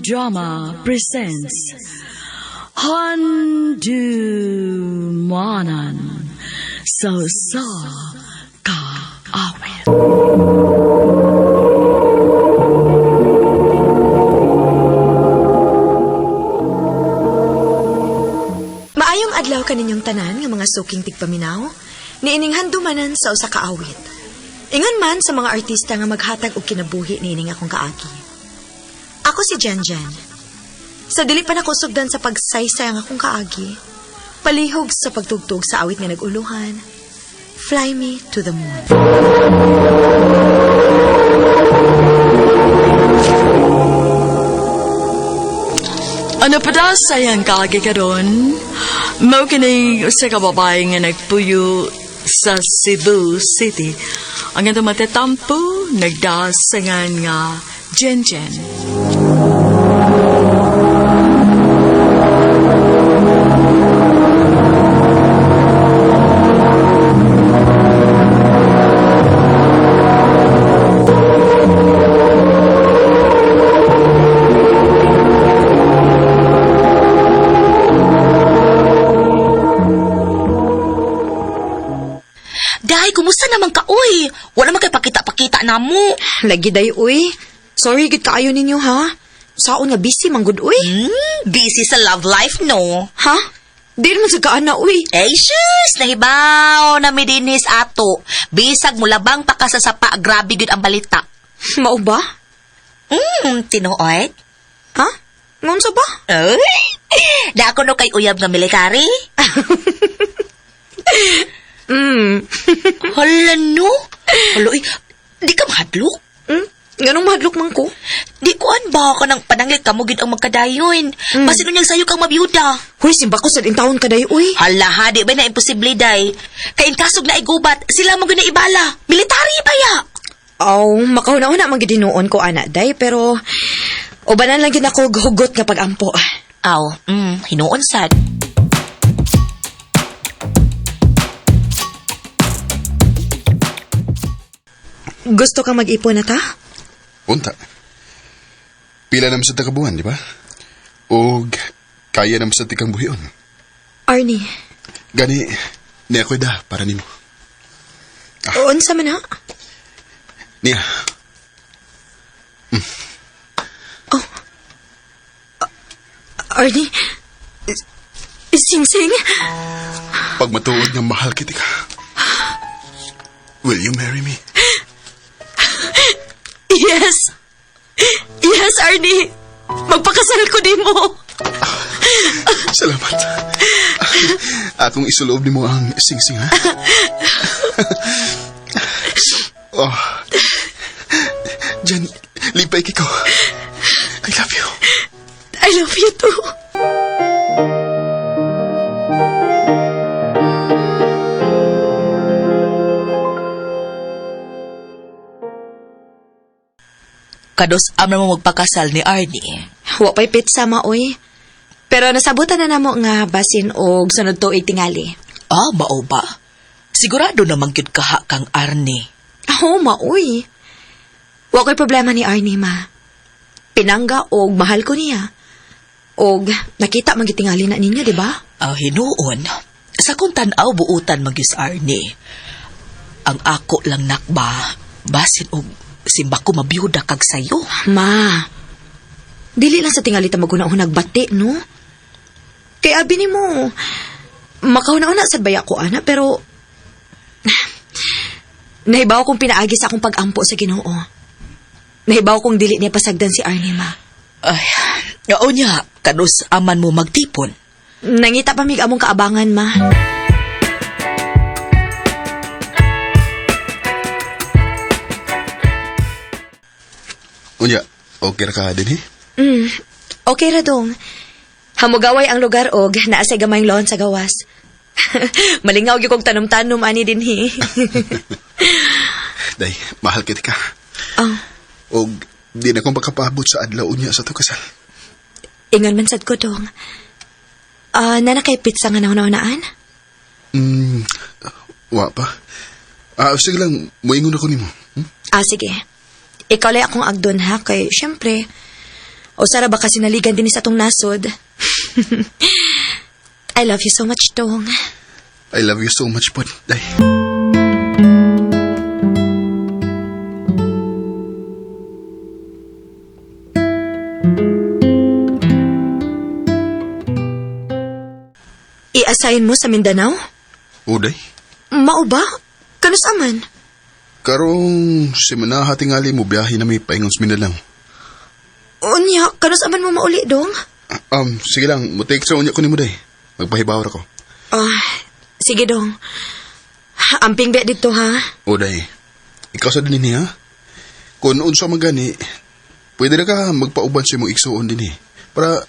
Drama presents Handumanan sa Usa Ka Awit. Maayong adlaw kaninyong tanan nga mga suking tigpaminaw, niining handumanan sa usa ka awit. Ingon man sa mga artista nga maghatag og kinabuhi niining akong kaagi. Ako si Janjan. Sa dili pa nako sugdan sa pagsaysay ang akong kaagi, palihog sa pagtugtog sa awit nga nag-uluhan, Fly Me to the Moon. Ano pa daw sayang kaagi karon? Mao kini usa ka babae nga nagpuyo sa Cebu City. Ang atong matatampo nagdasangan nga Jen Jen. Day, kumusta naman ka, uy? Wala man kay pakita-pakita na mo. Lagi day uy. Sorry gid kaayo ninyo ha. Saon nga busy man gud uy. Busy sa love life, no? Ha? Di man sa kaan na uy. Eh, sus! Nahibaw na mi dinis ato. Bisag mo labang pa ka sa sapa, grabe gyud ang balita. Mao ba? Tinuod? Ha? Ngunsa ba? Uy! Da ako no kay uyab nga military. Hala, no? Hala, uy, di ka mahadlok? Nganong mahadlok man ko? Di kuan ba ka ng pananglit ka mo gid ang magkadayon. Basin unyang sayo kang mabiyuda. Huy, simba ko sa intawon kaday uy. Hala ha, di ba na imposible day? Kay inkasog na igubat, sila mo na ibala. Military ba ya? Aw, makahuna-huna man gid hinuon ko ana day pero ubanan lang gid ako og hugot nga pagampo. Aw, hinuon sad. Gusto kang mag-ipon na ta? Unta. Pila naman sa takabuan, di ba? Og kaya naman sa tikang buhion. Arnie, Gani, niya ko'y da para nimo. unsa man ha? Niya, Arnie, Sing-sing? pag matuod nga mahal kita ka, will you marry me? Yes. Yes, Arnie. Magpakasal ko nimo. Salamat. Akong isuloob nimo ang sing-sing, ha? Oh. Jen, lipay kiko. I love you. I love you too. Kados am na mo magpakasal ni Arnie. Wa pa'y pizza maoy. Pero nasabutan na namo nga basin og sunod tuig tingali. Ah, mao ba? Sigurado namang gyud kaha kang Arnie. Oh, maoy. Wa ko'y problema ni Arnie, ma. Pinangga og mahal ko niya. Og nakita man gyud tingali na ninyo, di ba? Ah, hinuon. Sa kung tan-aw buutan man gyud sa Arnie. Ang ako lang nakba, basin og simba ko mabiyuda kag sayo. Ma, dili lang sa tingali ta maguna-unag bati, no? Kay abi nimo, makahuna-una sad baya ko, ana, pero nahibaw kong pinaagi sa akong pag-ampo sa Ginoo. Nahibaw kong dili niya pasagdan si Arnie, ma. Ay, oo niya, kanus aman mo magtipon. Nangita pa mig among kaabangan, ma. Unya, okay ra ka din, eh? Okay ra dong. Hamugaway ang lugar og naa sa gamayng laon sa gawas. Malingaw gyud kog tanom-tanom ani dinhi. Day, mahal kita ka. Oh, Og di na ko makapaabot sa adlaw unya sa tukasal. ingon man sad ko dong. Ah, nana kay pizza nga nauna-unaan? Wa pa. Ah, sige lang, muingon ako nimo. Ah, sige. Ikaw lay akong agdon ha kay syempre O sara ba kasi naligan din sa atong nasod. I love you so much, Dong. I love you so much po, day. I-assign mo sa Mindanao? Uday, Mao ba? Kanus aman? karong simana hatingali mo biyahe na may paingon sa Mindanao. Unya, kanus aman mo mauli, Dong? Sige lang, mo-take sa unya ko nimo day. Magpahibaw ra ko. Ah, sige, Dong. Amping be dito, ha? Uday, ikaw sa din ha? Kung unsa man gani, pwede na ka magpauban sa imong igsuon din eh. Para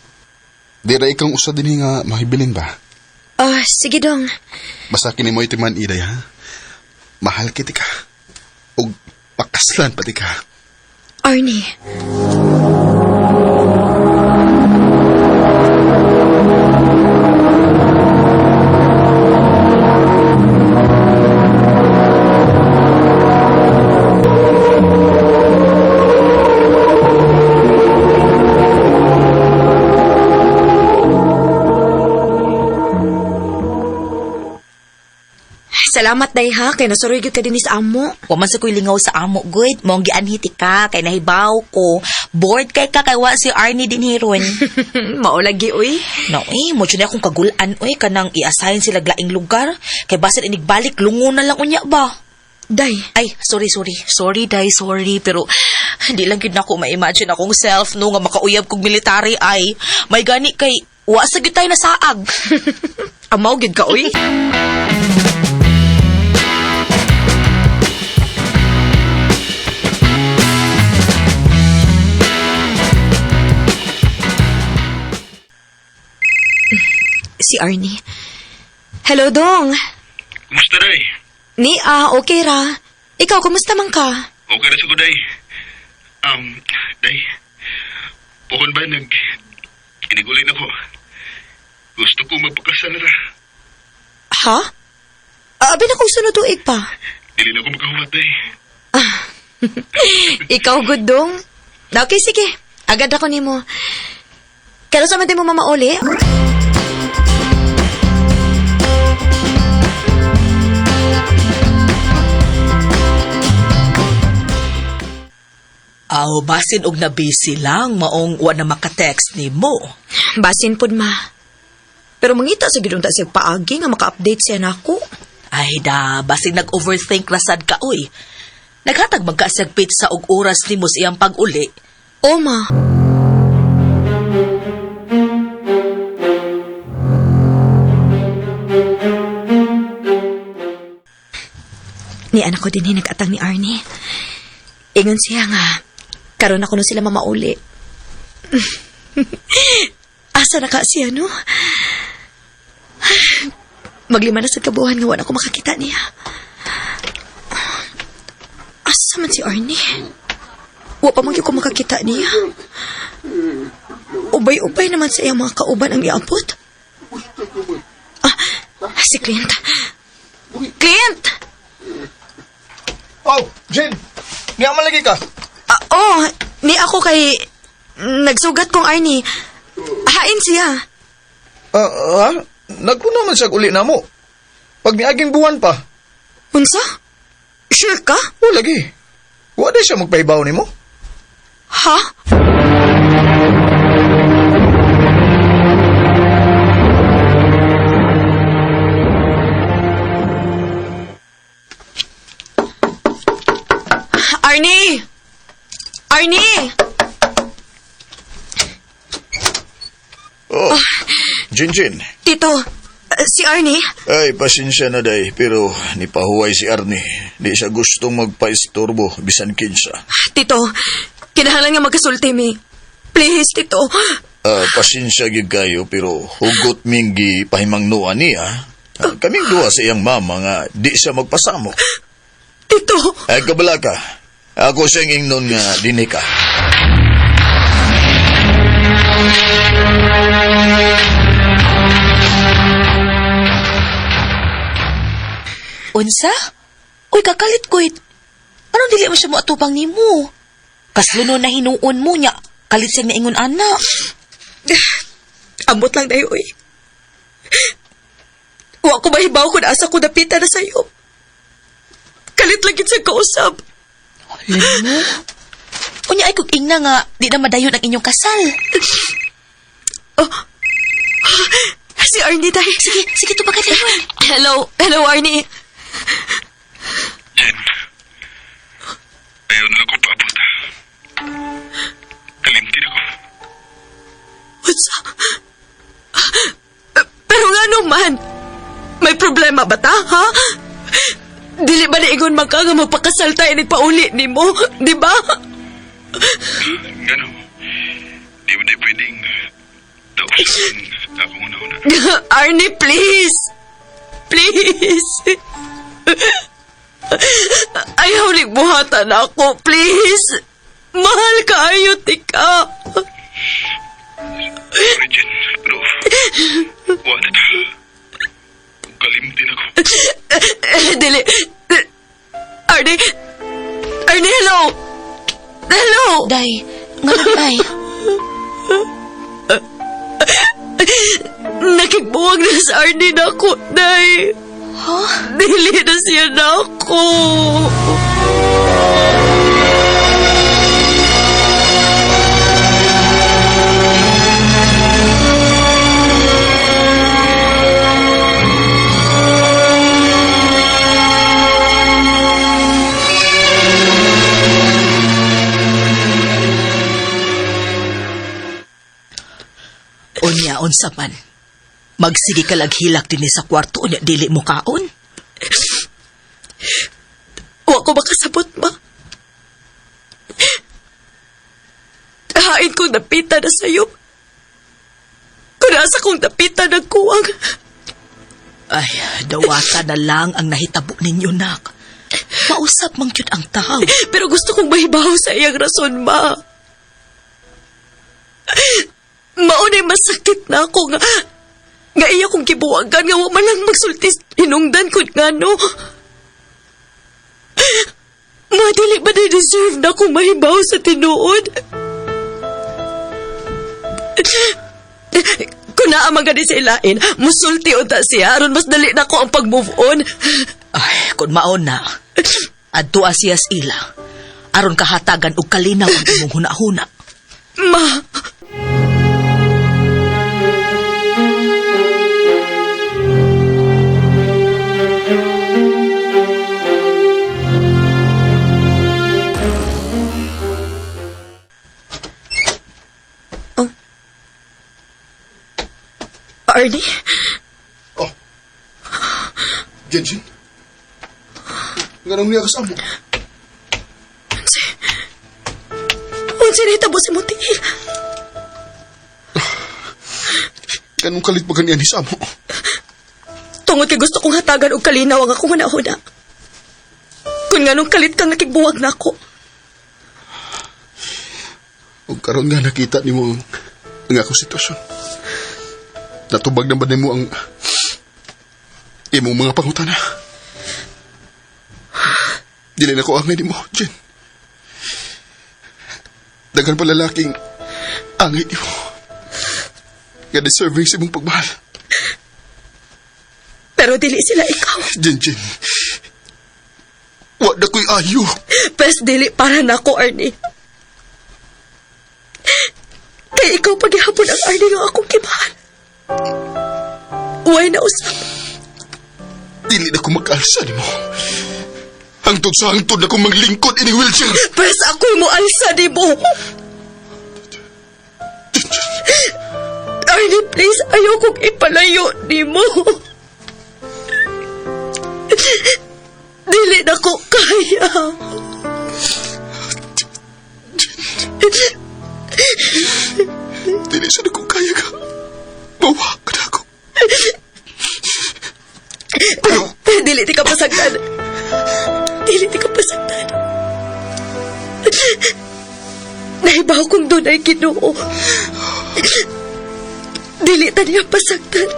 di ra ikang usa din nga mahibilin ba? Ah, sige, Dong. Basta kini mo itiman iday ha. Mahal kiti ka. Og pakaslan pati ka. Arnie. Salamat, day ha. Kay nasuroy gyud ka dinhi sa amo. Wa man sa ko'y lingaw sa amo, good. Mong gianhi ti ka, kay nahibaw ko. Bored kay ka, kay wa si Arnie din hiron. Maulagi, uy. No, eh, mo na akong kagulan, uy, kanang i-assign sila laing lugar. Kay basin inigbalik, lungo na lang unya ba? Day, Ay, sorry, sorry. Sorry, day, sorry. Pero, hindi lang gyud nako ma-imagine akong self, no, nga makauyab kog military ay. May gani kay, wa sa gyud tayo nasaag. amaw gyud ka, uy. Si Arnie. Hello, Dong. Kumusta day? Ni ah, okay ra. Ikaw, kumusta man ka? Okay ra sa day. Day. Pohon ba nag inigulin ako. Gusto ko magpakasal ra. Ha? Abi na kong sunod tuig pa. Dili na ako makahuwat day. Ikaw, good dong. Okay, sige. Agad ako nimo. Kaya sa man din mo mamauli? Aw, basin og na busy lang, maong wa na maka-text ni mo. Basin pod ma. Pero mangita sa gid unta siya paagi nga maka-update siya nako. Ay da, basin nag-overthink rasad ka, uy. Naghatag magkasyag pizza og oras nimo sa iyang pag-uli. O ma. Ni anak ko din nag-atang ni Arnie. Ingon siya nga, karon ako no sila mamauli. Asa na ka siya, no? Maglima na sa kabuhan nga wala ko makakita niya. Asa man si Arnie? Wa pa man gyud ko makakita niya. Ubay-ubay naman sa iyang mga kauban ang iabot. Ah, si Clint. Clint! Oh, Jen! Niya man lagi ka. Ah, oh, ni ako kay nagsugat kong Arnie. Hain siya. Ah, nagkuno man siya uli na mo. Pag niaging buwan pa, Unsa? Sure ka? o lagi. Wa di siya magpahibaw nimo. Ha? Arnie! Arnie! Oh, Jin Jin. Tito, si Arnie? Ay, pasensya na day, pero nipahuway si Arnie. Di siya gustong magpaistorbo, bisan kinsa. Tito, kinahanglan nga magkasulti mi. Please, Tito. Ah, pasensya gyud kayo, pero hugot minggi pahimangnuan niya. Ah, kaming duha sa iyang mama nga di siya magpasamo. Tito! Ay, kabala ka. Ako siyang ingnon nga dinhi ka. Unsa? Uy, kakalit ko. Anong dili mo siya mo atupang nimo? Kasluno na hinuon mo niya. Kalit siyang niingon ana. Ambot lang dayo, oy. Wa ko mahibaw kung asa ko dapita na sa'yo. Kalit lang gid sa kausap. Alam mo? Unya ay kog ingna nga di na madayon ang inyong kasal. Oh. Si Arnie, day. Sige, sige tubagan mo. Hello, hello, Arnie. Jen, ayaw na lang ko paabot. Kalimtin ako. Unsa? Pero nga naman, may problema ba ta, ha? Dili ba niingon man ka nga magpakasal ta inig pauli nimo, di ba? Ngano, di mo di pwedeng dausan akong una-una. Arnie, please! Please! Ayaw buhatan ako, please! Mahal kaayo, tika! Sorry, Jen, pero wala na ta. Kalimtin ako. Dili. Arnie! Arnie, hello! Hello! Day, nga day. Nakigbuwag na sa Arnie na ako, Day. Huh? Dili na siya na ako. Unya unsa man. Magsige ka lag hilak dinhi sa kwarto unya dili mo kaon. Wa ko makasabot, ma. Hain kong dapita na sa'yo. Kung nasa kong dapita nagkuwang. Ay, dawata na lang ang nahitabo ninyo, nak. Mausap man gyud ang tao. Pero gusto kong mahibaw sa iyang rason, ma. Maunay masakit na ako nga nga iya kong gibuwagan nga wa man lang magsulti hinungdan kun ngano. Ma, dili ba na deserve na akong mahibaw sa tinuod? Kung naa man gani sa ilain, musulti unta siya aron mas dali na ko ang pag-move on. Ay, kung maon na, adto siyas ila. Aron kahatagan og kalinaw ang imong hunahuna. Ma, Oh. Arnie? Oh. Jensen? Nganong niya kasama? Unsa? Unsa nahitabo sa imong tiil? Ganong kalit pa ganiyan ni Samo? Tungod kay gusto kong hatagan og kalinaw ang akong hunahuna. Kung nganong kalit kang nakigbuwag na ako. Ug karon nga nakita nimo ang akong sitwasyon. Natubag na ba nimo ang imong mga pangutana? Dili na ko angay nimo, Jen. Daghan pa lalaking angay nimo. Nga deserving sa imong pagmahal. Pero dili sila ikaw. Jen, Jen. Wa na ko'y ayo. Pes dili para nako, Arnie. Kay ikaw paghihapon ang Arnie nga akong gimahal. Way na usap. Dili na ko mag-alsa nimo. Hangtod sa hangtod na kong maglingkod ining wheelchair. Pes ako'y mo alsa nimo. Arnie, please, ayaw kong ipalayo nimo. Dili na ko kaya. Dili sa na ko kaya ka. Mawa ka na ako. Pero, Dili ti ka pasagdan. Dili ti ka pasagdan. Nahibaw kong doon ay Ginoo. Dili ta niya pasagdan.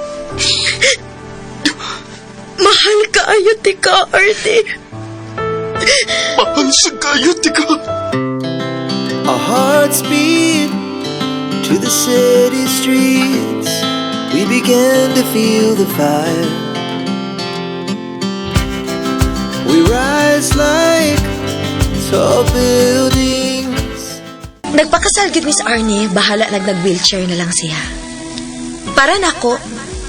Mahal ka ayo ti ka, Arnie. Mahal sa kayo, tika. Our hearts beat To the city streets, we began to feel the fire. We rise like tall buildings. Nagpakasal gyud Miss Arnie, bahala nag nag-wheelchair na lang siya. Para nako,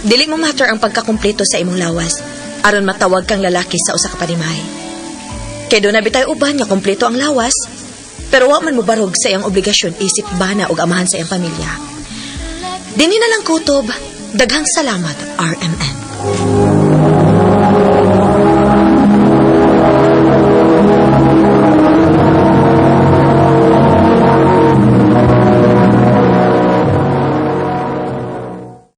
dili mo matter ang pagkakumpleto sa imong lawas aron matawag kang lalaki sa usa ka panimahay. Kay duna bitay uban nga kumpleto ang lawas, pero wa man mobarog sa iyang obligasyon isip bana og amahan sa iyang pamilya. Dinhi na lang kutob, daghang salamat, RMN.